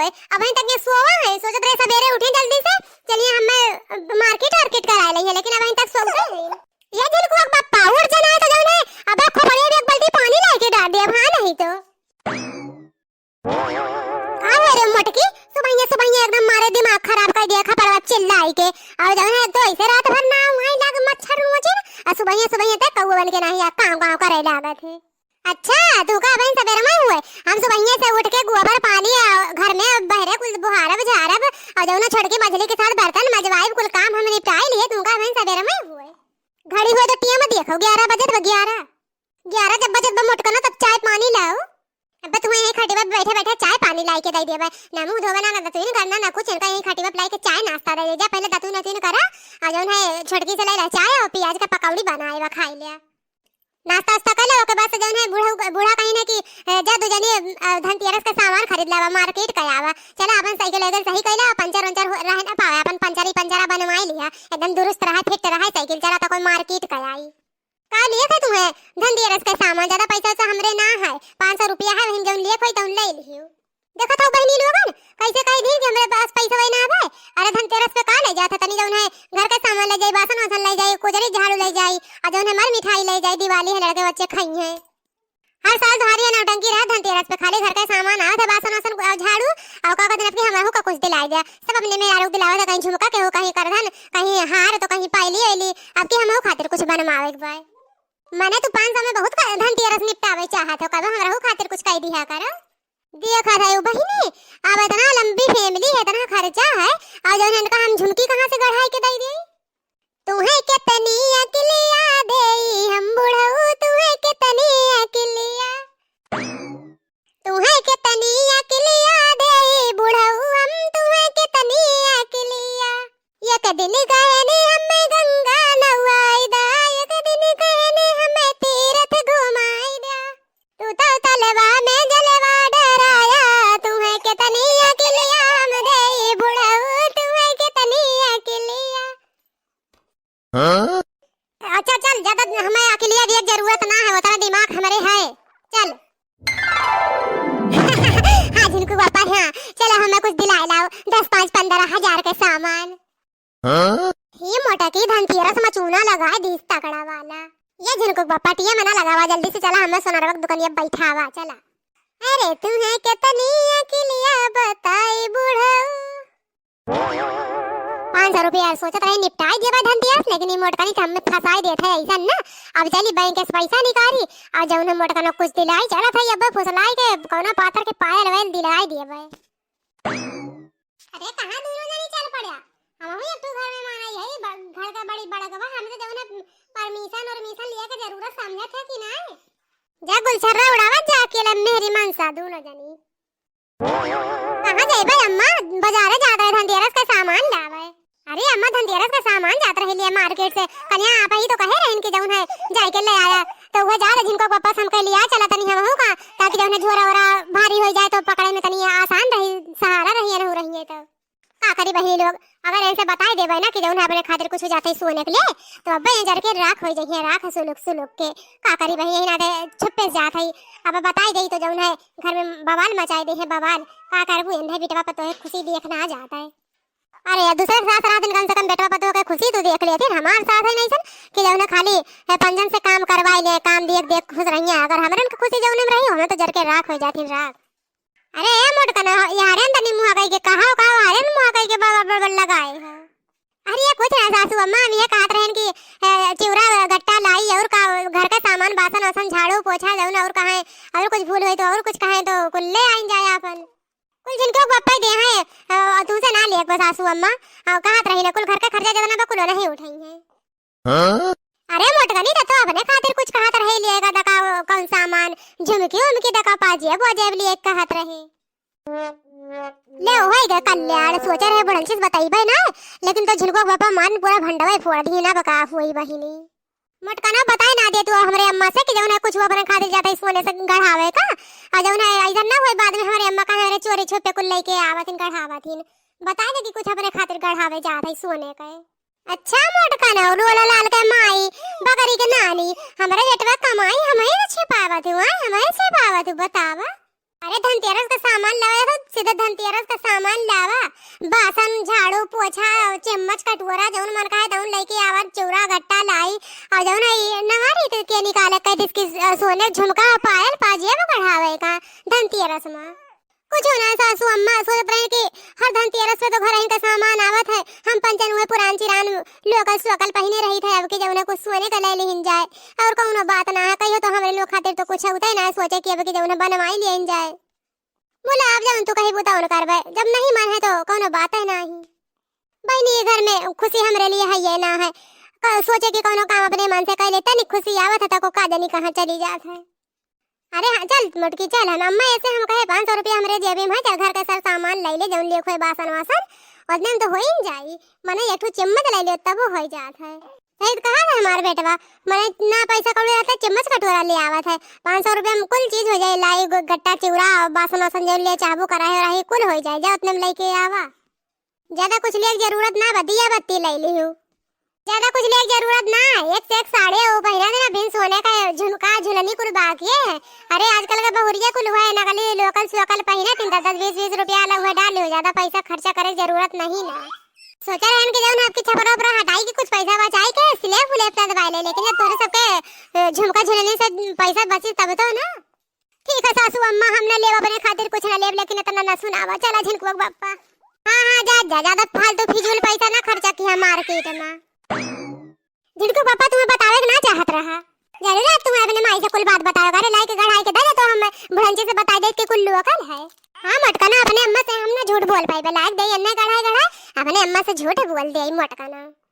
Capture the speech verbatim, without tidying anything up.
अबहीं तक ये सोवा है, सोचत रहे सबेरे उठे जल्दी से, चलिए हमें, अ, मार्केट वार्केट कराए लइहे, लेकिन अबहीं तक सोवते हैं। ये झिनकुआ के पप्पा, उठ जाना है तो जौन है, अबे खोपड़िया में एक बाल्टी पानी लाइके डार दे, अब हाँ नहीं तो। का है रे मोटकी, सुबहिया सुबहिया एकदम मारे दिमाग खराब कर दिया खपड़वा चिल्लाई के। और जौन है, एक तो ऐसे रात भर ना वहीं लाग मच्छर नोचिन, और सुबहिया सुबहिया तक कौआ बन के नहीं आ, काँव काँव करे लागत है। अच्छा, तू का अबहिन सबेर में हुए? हम सुबहिया से उठ के गोबर पानी, आ, घर में बहरे कुल बुहारब झारब, और जौन छोटकी मझली के साथ बर्तन मजवाइब, कुल काम हम निपटाई लिए, तू का अबहिन सबेर में हुए? घड़ी हुए तो टीम देखो, ग्यारह बजत बा, ग्यारह। ग्यारह जब बजत बा मोटकना, तब चाय पानी लाओ। अबे तू यहीं खटिया पे बैठे बैठे चाय पानी लाई के दे देबे, ना मुंह धोवे, ना, ना दतुइन करना, ना कुछ, इनका यहीं खटिया पे लाई के चाय नाश्ता दे दे। जा पहले दतुइन दतुइन करा, और जौन है छोटकी से ले ला चाय और प्याज का पकौड़ी बनाए बा, खाई ले। नाश्ता वास्ता कर ले, ओके बाद से जौन है बूढ़ा, बूढ़ा कहीं ना कि, ए, जा दू जनी, अ, धनतेरस के सामान खरीद लावा, मार्केट का आवा। चला अपन साइकिल वाइकिल सही कैला, पंचर वंचर हो, रहे ना पावे, अपन पंचर ही पंचरा बनवाई लिया, एकदम दुरुस्त रहा, फिट रहा साइकिल, चला तो कोई मार्केट का आई। का लिए थे तुम्हें धनतेरस के सामान? ज्यादा पैसा वैसा हमरे ना है, पाँच सौ रुपया है, वहीं जौन लिए खोई तौन ले लियो। देखत हो बहिनी लोगन, कैसे कह दी कि हमरे पास पैसा वही ना है। अरे धनतेरस पे का ले जात है, तनी जौन है घर के सामान ले जाई, बासन वासन ले जाई, कुजरी झाड़ू ले जाई, आ जौन है मर मिठाई ले जाई, दिवाली है लड़के बच्चे खाई हैं। हर साल तुम्हारी ये नौटंकी रहे, धनतेरस पे खाली घर के सामान आवत है, बासन वासन और झाड़ू, और का कहते हैं कि हमहू का कुछ दिलाई दे। सब अपने मेहरारू दिलावत है, कहीं झुमका के हो, कहीं करधन, कहीं हार, तो कहीं पायली ओयली। अब की हमहू खातिर कुछ बनवावे के बाय। मने तू पाँच सौ में बहुत का-, धनतेरस निपटावे चाहत हो, कबो हमरहू खातिर कुछ कह दिया करो। देखा था यू बहिनी, अब इतना लंबी family है, इतना खर्चा है, और जौन इनका हम झुमकी कहाँ से गढ़ाई के दे दी? तुहे केतनी अकिलिया देई हम बुढ़ऊ, तुहे केतनी अकिलिया। तुहे केतनी अकिलिया देई बुढ़ऊ हम, तुहे केतनी अकिलिया। एक दिन कहनी हमें गंगा नवाई दा, एक दिन कहनी हमें तीरथ घुमाई दा। तू तो तलवा में जलवा डराया, तुहे केतनी अकिलिया हम देई बुढ़ऊ, तुहे केतनी अकिलिया। हाँ? अच्छा चल, ज्यादा हमें अकिलिया दिए के जरूरत ना है, उतना दिमाग हमरे है। चल। हाँ झिनकू बापा, हाँ, चलो हमें कुछ दिलाए लाओ, दस पाँच पन्द्रह हजार के सामान। हाँ? ही मोटा की धनतेरस में चूना लगाए दीस तगड़ा वाला। ये झिनकू बापा टीम ना लगावा, जल्दी से चला हमें सोनरवा के दुकानिया बैठावा, चला। अरे तुहे केतनी अकिलिया बताई बुढ़ऊ। पाँच सौ रुपया सोचत रहे निपटाई देबे धनतेरस, लेकिन ई मोटकनी के हमें फंसाई देत है ऐसा ना। अब चली बैंक से पैसा निकारी, और जौन हम मोटकनो कुछ दिलाई चलत है, अब फुसलाई के कौनो पातर के पायल वायल दिलाई देबे। अरे कहाँ दोनों जनी चल पड़्या? हमहू एक ठो घर में मानाई है, ब-, घर का बड़ी बड़कवा, हमें तो जौन है permission उर्मिशन लिया के जरूरत समझत है कि नाय? जा गुलछर्रा उड़ावत जा अकेले मेहरी मनसा दोनों जनी। कहाँ जइबे अम्मा? बाजारे जात रहे धनतेरस के सामान लावे। अरे अम्मा, धनतेरस के सामान जात रहे लिए मार्केट से। कन्या आप ही तो कहे रहन कि जौन है जाए के ले आया, तो वह जा रहे झिनकू बापा से हमके लिया चला तनी हमहू का, ताकि जौन है झोरा वोरा भारी हो जाए तो पकड़े में तनी आसान रही, सहारा रही, रहू रही है तो। का करी बहिनी लोग, अगर इनसे बताई देबे ना कि जौन है अपने खातिर कुछ जाते सोने के लिए, तो अब्बे ये जर के राख हो जाइए, राख सुलुक सुलुक के। का करी बहिनी, यही नाते छुपे से जात है। अब बताई दे तो जौन है घर में बवाल मचाई दे है, बवाल। का करबू, इन्हें बिटवा पतोह के खुशी देखना आ जाता है। अरे यार, दूसरे के साथ रहा दिन, कम से कम बेटवा पतोह के खुशी तो देख लेती। हमार साथ है नहीं सन कि जौन है खाली, ए, पंजन से काम करवाई ले, काम देख देख खुश रहिए। अगर हमरन के खुशी जौन में रही, हमें तो जर के राख हो जाती राख। अरे ए मोटकन, यारे तनी मुँह कई के कहा, कहा, यारे मुँह कई के बड़ बड़ बड़ लगाए हो। अरे ये कुछ ना सासू अम्मा, हम ये कहत रहन कि, ए, चिउरा गट्टा लाई और का, घर का सामान, बासन वासन, झाड़ू पोछा जौन और कहें, और कुछ भूल होई तो और कुछ कहें तो कुल ले आइन जाए आपन। कुल झिनकू बापा ही दे हैं, अ, तू से ना ले एक बस सासू अम्मा, अ, कहत रही ना कुल घर का खर्चा जितना बा कुल नहीं उठाई है। हाँ? अरे मोटकनी, त तो अपने खातिर कुछ कहत रहे, लिए का दका कौन सामान, झुमकी उमकी दका पाजेब वाजेब लिए कहत रहे। ले होई गे कल्याण, सोचे रहे बड़न चीज बताइबे ना, लेकिन तो झिनकू बापा मान पूरा भंडवा फोड़ दी ना बका हुई बहिनी। मोटकना बताए ना दे तू हमरे अम्मा से कि जौन है कुछ वो अपने खातिर जाता है सोने से गढ़ावे का, और जौन है ऐसा ना होई बाद में हमरे अम्मा का हमरे चोरी छुपे कुल लेके आवत हिन गढ़ावत हिन। बताए दे कि कुछ अपने खातिर गढ़ावे जात है सोने के। अच्छा मोटका नौलू वाला लाल के माई, बकरी के नानी, हमरे बेटवा कमाई हमही न छिपावत हूँ, आय हमही छिपावत हूँ, बतावा। अरे धनतेरस का सामान लावा, या तो सीधे धनतेरस का सामान लावा, बासन, झाड़ू, पोछा, चम्मच, कटोरा, जौन मन कहे तौन लइके आवा, चिउरा, गट्टा लाई, अउर जौन ई नवारी तो के निकाले, कह दिस कि, अ, सोने क झुमका, पायल, पाजेब गढ़ावे का धनतेरस मा। कुछ ना सासू अम्मा, सोचत रहे कि हर धनतेरस पे तो घरहिन का सामान आवत है, हम पंचन उहे पुरान चिरान लोकल सोकल पहिने रहित है, अब की जौन है कुछ सोने का ले लिहिन जाए, अउर कौनो बात ना है, कहियो तो हमरे लोग खातिर तो कुछ होता ही ना है, सोचे कि अब की जौन है बनवाई लिहिन जाए। बोला, अब जौन तू कहिबू तौन करबे, जब नहीं मन है तो कौनो बात है नाही। बहिनी, ये घर में खुशी हमरे लिए है ये ना है, क-, सोचे कि कौनो काम अपने मन से कइ लेते, नहीं खुशी आवत है तो को का जानी कहाँ चली जात है। अरे हाँ, चल मोटकी, चल। हम अम्मा ऐसे हम कहे, "पाँच सौ रुपया हमरे जेबे में है, चल घर के सब सामान लइ ले, जौन लेखो है बासन वासन, उतने में तो हो ही जाई, मने एक ठो चम्मच लइ ले, तबो हो जात है।" सही तो कहा था हमार बेटवा, मने ना पैसा कौड़ी रहता, चम्मच कटोरा ले आवत है, पाँच सौ रुपया में कुल चीज हो जाए, लाई, गो-, गट्टा, चिउरा, बासन वासन जौन ले चाहबो, कराही, कराही, कुल हो जाए, जा उतने में लइके आवा। ज्यादा कुछ लेके जरूरत ना बा, दिया बत्ती लइ लिहू। ज्यादा कुछ लेके जरूरत ना है, एक से एक साड़ी हो पहिरा देना, बिन सोने का झुमका, झुलनी कुल बाकी है। अरे आजकल के बहुरिया कुल हुआ है, नकली लोकल सोकल पहिरे, तीन दस, दस, बीस, बीस रुपया अलग हुआ डाल लियो, ज्यादा पैसा खर्चा करे के जरूरत नहीं ना। सोचा रहन कि जौन आपकी छपरा उपरा हटाई के कुछ पैसा बचाई के स्लेब उलेब ना दबाई ले, लेकिन जब तोरे सबके, अ, झुमका झुलनी से पैसा बची तब तो ना। ठीक है सासू अम्मा, हम न लेब अपने खातिर कुछ न लेब, लेकिन इतना न सुनावा। चला झिनकुआ के पप्पा। हाँ, हाँ, जा, जा, ज्यादा फालतू फिजूल पैसा ना खर्चा किहा मार्केट में। झिनकू के पप्पा तुम्हें बतावे के ना चाहत रहा। जरूर आज तुम्हें अपने माई से कुल बात बतावे, अरे लाई के गढ़ाई के दे दे तो हम भुड़ंची से बताई दे कि कुल लोकल है। हाँ मोटकना, अपने अम्मा से हम ना झूठ बोल पाइबे, लाइक दे एन्ने गढ़ाई गढ़ाई, अपने अम्मा से झूठ बोल दे मोटकना।